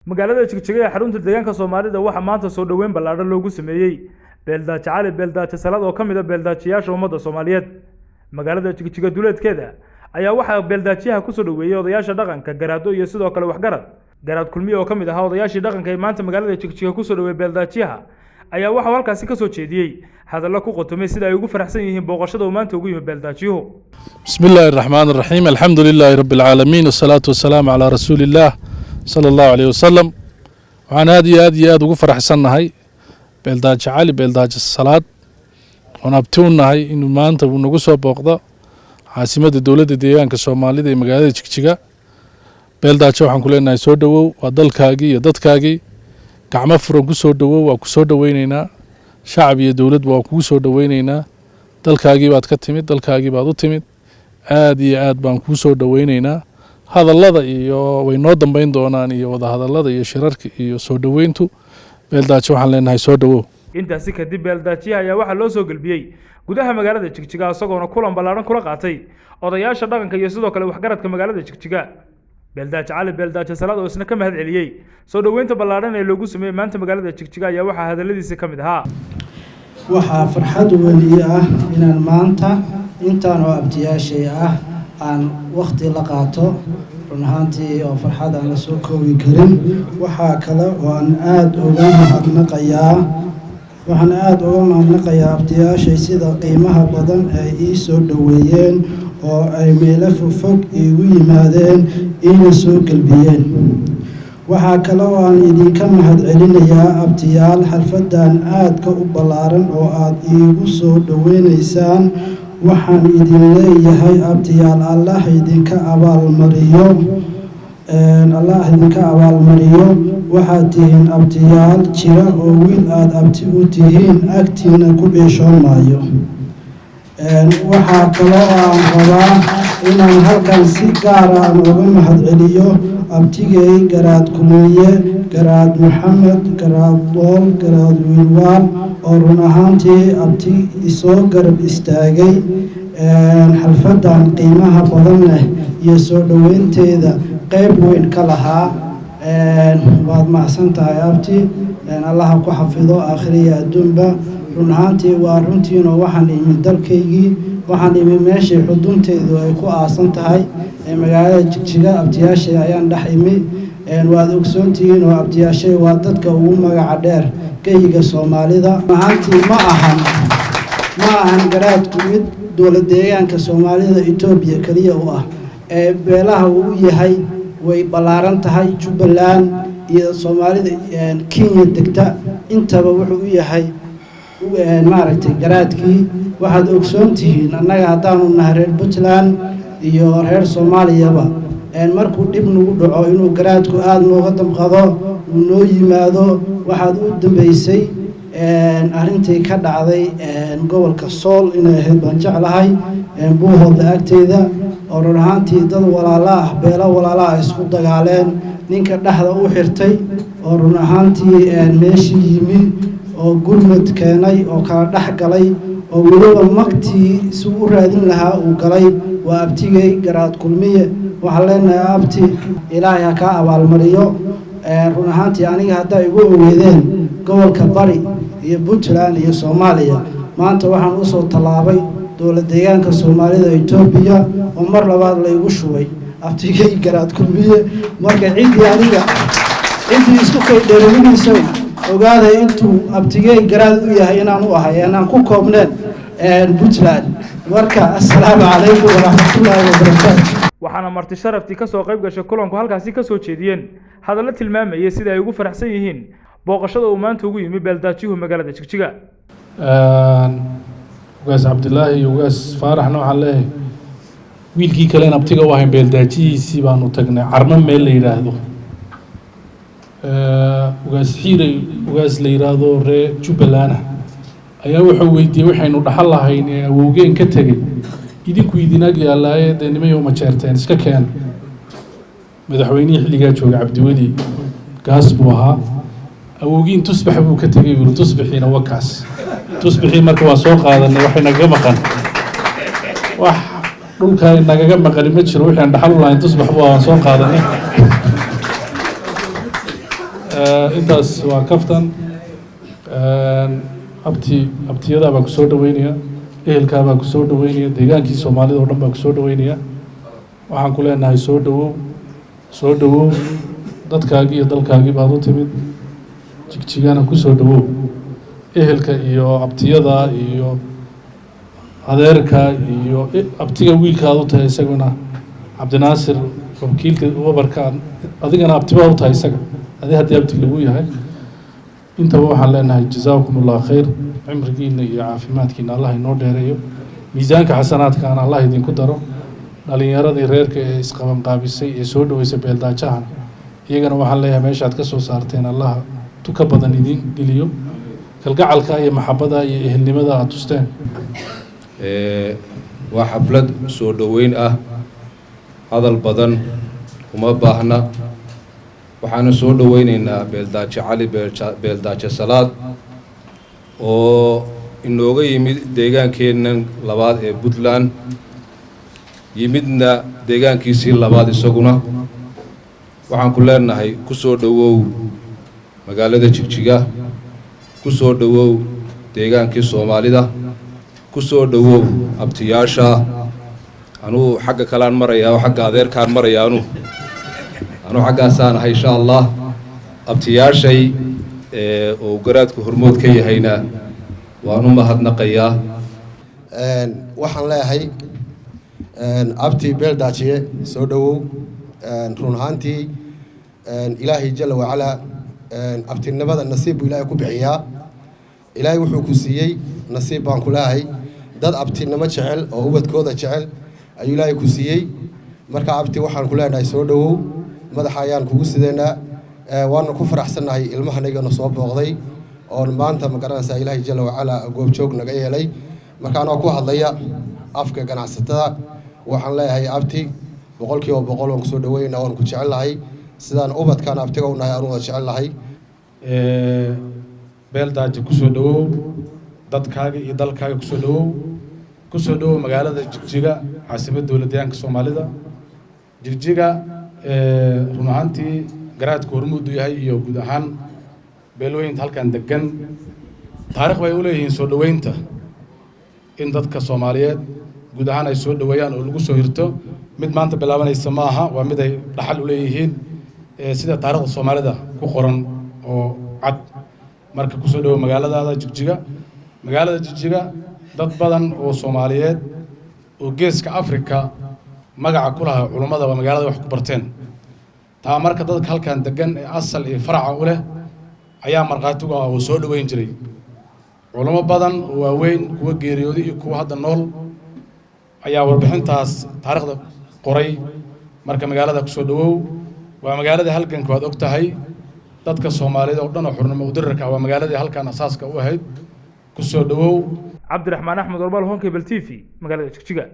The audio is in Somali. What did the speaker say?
Magaalada Jigjiga ee xarunta deegaanka Soomaalida waxaa maanta soo dhoweyn ballaadhan loogu sameeyey Beeldaajo Cali Beeldaajo Salaad oo ka mid ah beeldaajiyaasha ummadda Soomaaliyeed. Magaalada Jigjiga duleedkeeda ayaa waxaa beeldaajiyaha kusoo dhoweeyey odayaasha dhaqanka, garaado iyo sidoo kale waxgarad. Garaad Kulmiye oo ka mid ahaa odayaashii dhaqanka ee maanta magaalada Jigjiga kusoo dhoweeyey beeldaajiyaha ayaa waxaa halkaasi kasoo jeediyey hadallo ku qotomay sida ay ugu faraxsan yihiin booqashada uu maanta ugu yimi beeldaajiyuhu. بسم الله الرحمن الرحيم، الحمد لله رب العالمين، والصلاة والسلام على رسول الله صلى الله عليه وسلم. Waxaan aad iyo aad iyo aad ugu faraxsannahay Beeldaajo Cali Beeldaajo Salaad oon abti u nahay inuu maanta uu nagu soo booqdo caasimadda dowladda deegaanka Soomaalida ee magaalada Jigjiga. Beeldaajo, waxaan ku leenahay soo dhowow, waa dalkaagii iyo dadkaagii. Gacmo furan ku soo dhowow, waa ku soo dhoweyneynaa. Shacab iyo dowladba waa kugu soo dhoweyneynaa. Dalkaagii baad ka timid, dalkaagii baad u timid. Aad iyo aad baan kuu soo dhoweyneynaa. Hadallada iyo way noo dambeyn doonaan iyo wadahadallada iyo shirarka iyo soo dhoweyntu. Beeldaajo, waxaan leenahay soo dhowow. Intaasi kadib beeldaajiyaha ayaa waxaa loo soo gelbiyey gudaha magaalada Jigjiga, isagoona kulan ballaadhan kula qaatay odayaasha dhaqanka iyo sidoo kale waxgaradka magaalada Jigjiga. Beeldaajo Cali Beeldaajo Salaad oo isna ka mahad celiyey soo dhoweynta ballaadhan ee loogu sameeyey maanta magaalada Jigjiga ayaa waxaa hadalladiisi ka mid ahaa: Waxaa farxad weyn ii ah inaan maanta intaan oo abtiyaashay ah aan wakhti la qaato. Run ahaantii oo farxad aan la soo koobi karin. Waxaa kale oo aan aada uga mahadnaqayaa, waxaan aada uga mahadnaqayaa abtiyaashay sida qiimaha badan ay ii soo dhoweeyeen oo ay meelo fogfog iigu yimaadeen, iina soo gelbiyeen. Waxaa kale oo aan idinka mahad celinayaa, abtiyaal, xalfaddan aadka u ballaaran oo aad iigu soo dhoweynaysaan. Waxaan idin leeyahay, abtiyaal, Allah idinka abaalmariyo, Allah idinka abaalmariyo. Waxaad tihiin abtiyaal jira oo wiil aada abti u tihiin agtiina ku ciishoon maayo. Waxaa kaloo aan rabaa inaan halkan si gaara aan uga mahadceliyo abtigay Garaad Kulmiye, Garaad Maxamed, Garaad Dool, Garaad Wiilwaal oo run ahaantii abti isoo garab istaagay xalfadan qiimaha badan leh iyo soo dhoweynteeda qeyb weyn ka lahaa. Waad mahadsan tahay, abti. Allaha ku xafido aakhiriya adduunba. Run ahaantii waa runtiinoo waxaan imi dalkaygii, waxaan imi meeshii xudunteedu ay ku aasan tahay ee magaalada Jigjiga. Abtiyaashay ayaan dhex imi. Waad ogsoontihiin oo abtiyaashay waa dadka ugu magaca dheer geyiga Soomaalida. Run ahaantii ma ahan garaadku mid dowlad deegaanka Soomaalida Etoobiya keliya u ah ee beelaha uu yahay way ballaaran tahay. Jubbaland iyo Soomaalida Kenya degta intaba wuxuu u yahay, maaragtay, garaadkii. Waxaad ogsoon tihiin annaga haddaanu nahay reer Puntland iyo reer Soomaaliyaba, markuu dhib nagu dhaco inuu garaadku aada nooga damqado, uu noo yimaado. Waxaad u dambeysay arrintii ka dhacday gobolka Sool inay ahayd baan jeclahay, Buuhoodla agteeda, oo run ahaantii dad walaalo ah, beelo walaala ah isku dagaaleen. Ninka dhexda u xirtay oo run ahaantii meeshii yimi oo gurmad keenay oo kala dhex galay oo weliba magtii si u raadin lahaa uu galay waa abtigay Garaad Kulmiye. Waxaan leenahay, abti, Ilaahay ha kaa abaalmariyo. Run ahaantii aniga haddaa igu ogeedeen gobolka Bari iyo Puntland iyo Soomaaliya, maanta waxaan usoo tallaabay dowlad deegaanka Soomaalida Etoobiya oo mar labaad laygu shubay abtigay Garaad Kulmiye. Marka ciddii aniga, ciddii isku kay dheeraminayso, ogaaday intuu abtigey garaad u yahay inaan u ahay aan ku koobneen Puntland. Marka assalaamu calaykum waraxmatullaahi wabarakaatu. Waxaana marti sharaftii kasoo qayb gashay kulanku halkaasi kasoo jeediyeen hadallo tilmaamayay sida ay ugu faraxsan yihiin booqashada uu maanta ugu yimi beeldaajiyuhu magaalada Jigjiga. Ugaas Cabdilaahi iyo Ugaas Faaraxna waxaan leeyahay, wiilkii kalen abtiga u ahayn beeldaajihiisii baanu tagnay Carmo meel la yidhaahdo. Ugaas Xiiray, ugaas la yidhaahdo ree Jubbaland ah ayaa wuxuu weydiiyey: waxaynu dhaxal lahayn ee awowgeen ka tegey idinku idin ag yaallaaye, dee nimayo ma jeerteen iska keen? Madaxweynihii xilligaa jooga Cabdiweli Gaas buu ahaa. Awowgiin tusbax buu ka tegey, buu tusbixiina wakaas. Tusbixii marka waa soo qaadanay. Waxay nagaga maqan, wax dhulka nagaga maqani ma jiro. Wixii aan dhaxal u lahayn tusbax buu, waan soo qaadanay. Intaas waa kaftan. Abti, abtiyadaa baa kusoo dhaweynaya, ehelkaa baa kusoo dhaweynaya, deegaankii Soomaalida oo dhan baa kusoo dhaweynaya. Waxaan ku leenahay soo dhawow, soo dhawow. Dadkaagii iyo dalkaagii baad u timid, Jigjigana kusoo dhawow. Ehelka iyo abtiyada iyo adeerka iyo abtiga wiilka aad u tahay, isaguna Cabdinaasir, wakiilka wabarka, adigana abtibaad u tahay isaga, adi haddii abti lagu yahay. Intaba waxaan leenahay jazaakum Allah khayr. Cimrigiina iyo caafimaadkiina Allah inoo dheereeyo, miisaanka xasanaadkaana Allah idinku daro. Dhalinyaradii reerka ee isqabanqaabisay ee soo dhaweysay beeldaajahan, iyagana waxaan leeyahay meeshaad ka soo saarteen Allah tuka badan idiin geliyo, kalgacalka iyo maxabada iyo ehelnimada aad tusteen. Waa xaflad soo dhoweyn ah, hadal badan uma baahna. Waxaana soo dhoweyneynaa Beeldaaje Cali Beeldaaje Salaad oo inooga yimid deegaankeennan labaad ee Puntland, yimidna deegaankiisii labaad isaguna. Waxaan ku leenahay ku soo dhowow magaalada Jigjiga, ku soo dhowow deegaankii Soomaalida, ku soo dhowow abtiyaasha. Anugu xagga kalean marayaa oo xagga adeerkaan maraya. Anuu xaggaasaan ahay, insha Allah. Abtiyaashay oo garaadku hormood ka yahayna waan u mahadnaqayaa. Waxaan leeyahay abti Beeldaajiye, soo dhowow. Run ahaantii Ilaahay jalla wacalaa abtinimada nasiib buu Ilaahay ku bixiyaa. Ilaahay wuxuu ku siiyey nasiib baan ku leeyahay. Dad abtinimo jecel oo ubadkooda jecel ayuu Ilaahay ku siiyey. Marka abti, waxaan ku leenahay soo dhowow, madaxa ayaan kugu sideynaa. Waana ku faraxsannahay ilmahanagana soo booqday oon maanta, ma garanaysaa, Ilaahay jalla wacalaa goobjoog naga yeelay. Marka anoo ku hadlaya afka ganacsatada, waxaan leeyahay abti, 100% waan kusoo dhaweynaa, waan ku jecelnahay sidaan ubadkaan abtiga u nahay aanu wada jecelnahay. Beeldaaje, kusoo dhawow dadkaaga iyo dalkaaga, kusoo dhawow, kusoo dhawow magaalada Jigjiga, caasimadda dowlad deegaanka Soomaalida. Jigjiga, run ahaantii, garaadka hormuud u yahay iyo guud ahaan beelooyinta halkan degan taarikh bay u leeyihiin soo dhoweynta, in dadka Soomaaliyeed guud ahaan ay soo dhoweeyaan oo lagu soo hirto. Mid maanta bilaabanaysa ma aha, waa mid ay dhaxal u leeyihiin sida taarikhda Soomaalida ku qoran oo cad. Marka kusoo dhowow magaaladaada Jigjiga. Magaalada Jigjiga dad badan oo Soomaaliyeed oo Geeska Africa magaca ku lahaa culummada waa magaalada wax ku barteen. Taa marka dadka halkan degan ee asal iyo faraca u leh ayaa markhaati u ah oo soo dhoweyn jiray culummo badan oo waaweyn, kuwa geeriyooday iyo kuwa hadda nool ayaa warbixintaas taarikhda qoray. Marka magaalada kusoo dhowow, waa magaalada halganka, waad og tahay, dadka Soomaaliyeed oo dhan oo xurnimo udirarka ah waa magaaladii halkan asaaska u ahayd. Kusoo dhowow. Cabdiraxmaan Axmed Orbal, Horn Cable TV, magaalada Jigjiga.